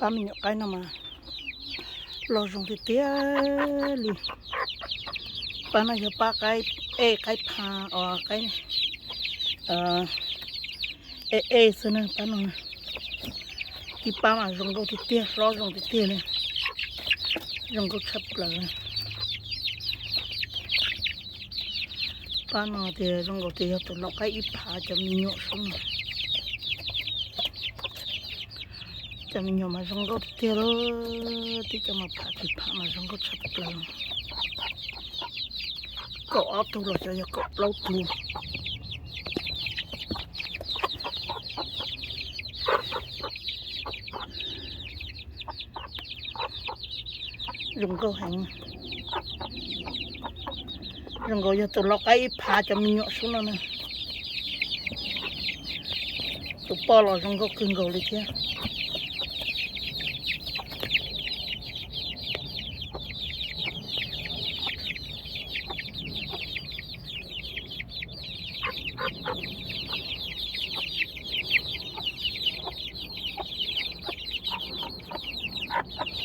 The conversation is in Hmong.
Pab me nyuam qaib no mas los zoo tiag tiag li. Pab no yog pab qaib ej qaib phav os, qaib ej ej xwb na pab no. Ib pab mas zoo nkauj tiag tiag, hlob zoo tiag tiag li, zoo nkauj tshaj plaws. Pab no tias zoo nkaus tias yog tus lau qaib ib phav cov me nyuam sub no. Cov me nyuam mas zoo nkauj tiag tiag lawm, tib cov mas phav tiv phav mas zoo nkauj tshaj plaws. Kaum ob tug los xyov yog kaum plaub tug. Zoo nkauj heev. Zoo nkaus yog tus lau qaib ib phav cov me nyuam sub no na. Tus poj los zoo nkauj kawg nkaus li thiab.